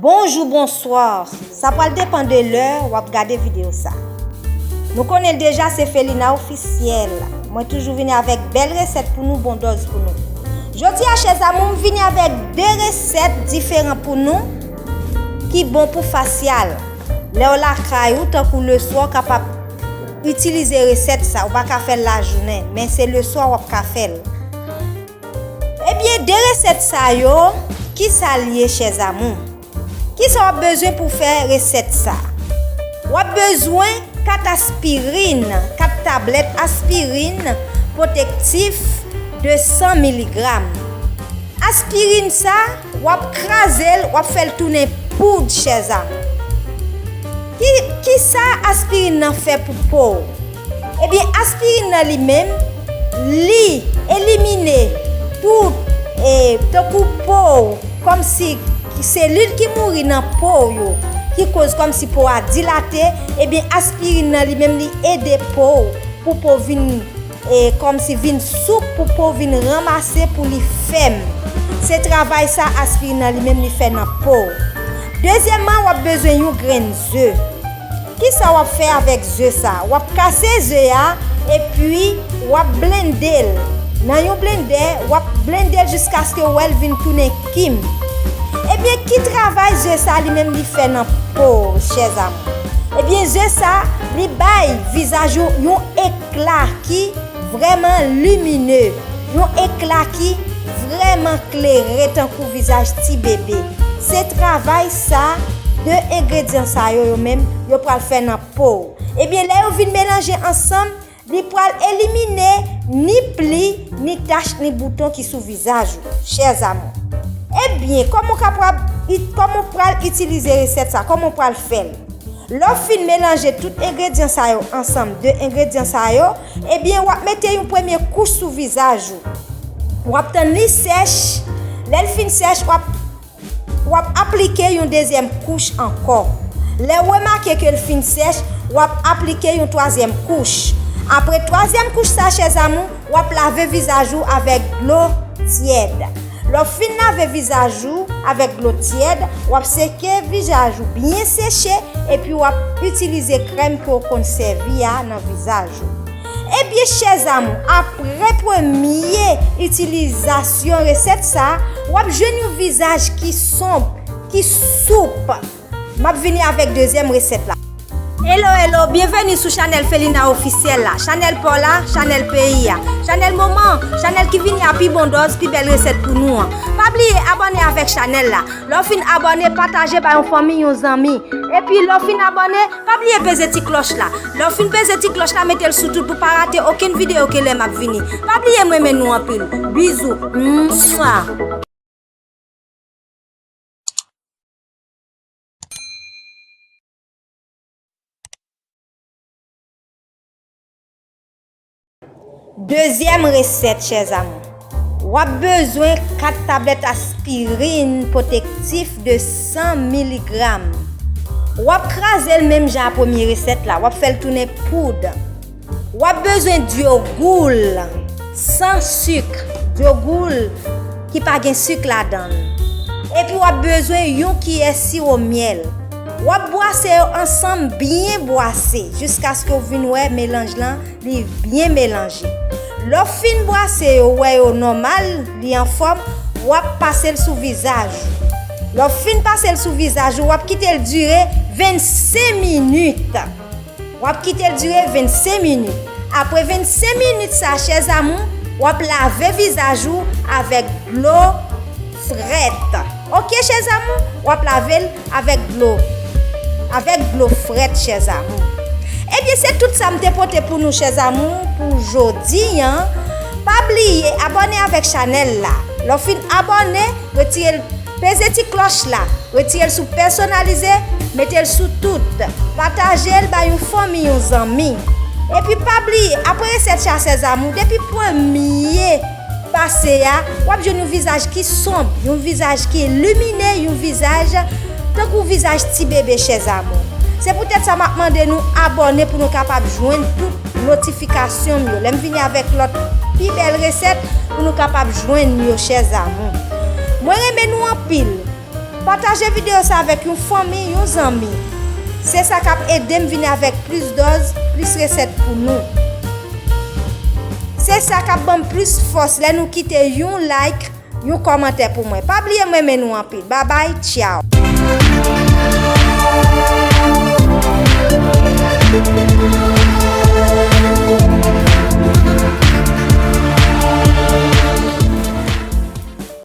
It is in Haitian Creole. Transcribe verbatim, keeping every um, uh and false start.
Bonjou, bonswa. Sa pral depann de lè w ap gade videyo sa. Nou konnen l deja, se Felina Ofisyèl. Mwen toujou vini avèk bèl resèt pou nou, bon dòz pou nou. Jodi a, chè zamou, m vini avèk de resèt diferan pou nou ki bon pou fasyal. Lè w lakay ou, tankou leswa, w kapab itilize resèt sa. Ou pa ka fè l lajounen, men se leswa w ap ka fè l. Ebyen, de resèt sa yo, ki sa l ye, chè zamou? Kisa w ap bezwen pou w fè resèt sa? W ap bezwen kat aspirin, kat tablèt aspirin pwotektif de san miligram. Aspirin sa, w ap kraze l, w ap fè l tounen poud, chè zamou. Ki, kisa aspirin nan fè pou po w? Ebyen, aspirin nan li menm, li elimine tout, e, tankou po w, kòmsi selil ki mouri nan po w yo, ki koz kòmsi po a dilate, ebyen, aspirin nan li menm, li ede po w, pou po vin, e, kòmsi vin soup, pou po vin ranmase, pou li fèm. Se travay sa aspirin nan li menm li fè nan po w. Dezyèmman, w ap bezwen yon grenn ze. Kisa w ap fè avèk ze sa? W ap kase ze a, epi w ap blende l. Nan yon blendè, w ap blende l jiskaske w wè l vin tounen kim. Ebyen, ki travay ze sa li menm li fè nan po w, chè zamou? Ebyen, ze sa, li bay vizaj ou yon ekla ki vrèman limine, yon ekla ki vrèman klere tankou vizaj ti bebe. Se travay sa, de engredyan sa yo, yo menm, yo pral fè nan po w. Ebyen, lè yo vin melanje ansanm, li pral elimine ni pli, ni tach, ni bouton ki sou vizaj ou, chè zamou. Ebyen, kòman w kapab, kòman w pral itilize resèt sa? Kòman w pral fè l? Lè w fin melanje tout engredyan sa yo ansanm, de engredyan sa yo, ebyen, w ap mete yon premye kouch sou vizaj ou. W ap tann li sèch. Lè l fin sèch, w ap, w ap aplike yon dezyèm kouch ankò. Lè w remake ke l fin sèch, w ap aplike yon twazyèm kouch. Apre twazyèm kouch sa, chè zamou, w ap lave vizaj ou avèk dlo tyèd. Lè w fin lave vizaj ou avèk dlo tyèd, w ap seke vizaj ou byen seche, epi w ap itilize krèm ke w konn sèvi a nan vizaj ou. Ebyen, chè zamou, apre premye itilizasyon resèt sa, w ap jwenn yon vizaj ki sonb, ki soup. M ap vini avèk dezyèm resèt la. Hello, hello, byenveni sou chanèl Felina Ofisyèl la, chanèl pa w la, chanèl peyi a, chanèl moman, chanèl ki vini a pi bon dòz, pi bèl resèt pou nou an. Pa bliye abòne avèk chanèl la. Lè w fin abòne, pataje bay yon fanmi, yon zanmi. Epi lè w fin abòne, pa bliye peze ti klòch la. Lè w fin peze ti klòch la, mete l sou tout pou pa rate okenn videyo ke lè m ap vini. Pa bliye m renmen nou anpil. Bizou. Mswa. Dezyèm resèt, chè zamou. W ap bezwen kat tablèt aspirin pwotektif de san miligram. W ap kraze l menm jan a premye resèt la. W ap fè l tounen poud. W ap bezwen dyo goul san sik, dyo goul ki pa gen sik ladan l. Epi w ap bezwen yon kiyè siwo myèl. W ap bwase yo ansanm, byen bwase, jiskaske w vin wè melanj lan, li byen melanje. Lè w fin bwase yo, w wè yo nòmal, li anfòm, w ap pase l sou vizaj ou. Lè w fin pase l sou vizaj ou, w ap kite l dire vennsenk minit. W ap kite l dire vennsenk minit. Apre vennsenk minit sa, chè zamou, w ap lave vizaj ou avèk dlo frèt. Oke, chè zamou, w ap lave l avèk dlo, avèk dlo frèt, chè zamou. Ebyen, se tout sa m te pote pou nou, chè zamou, pou jodi an. Pa bliye abòne avèk chanèl la. Lè w fin abòne, retire l, peze ti klòch la. Retire l sou pèsonalize, mete l sou tout. Pataje l bay yon fanmi, yon zanmi. Epi pa bliye, apre resèt sa, chè zamou, depi premye pase a, w ap jwenn yon vizaj ki sonb, yon vizaj ki limine, yon vizaj tankou vizaj ti bebe, chè zamou. Se poutèt sa m ap mande nou abòne pou nou kapab jwenn tout notifikasyon m yo. Lè m vini avèk lòt pi bèl resèt pou nou kapab jwenn yo, chè zamou. Mwen renmen nou anpil. Pataje videyo sa avèk yon fanmi, yon zanmi. Se sa k ap ede m vini avèk plis dòz, plis resèt pou nou. Se sa k ap ban m plis fòs lè nou kite yon like, yon kòmantè pou mwen. Pa bliye m renmen nou anpil. Babay, tchaw.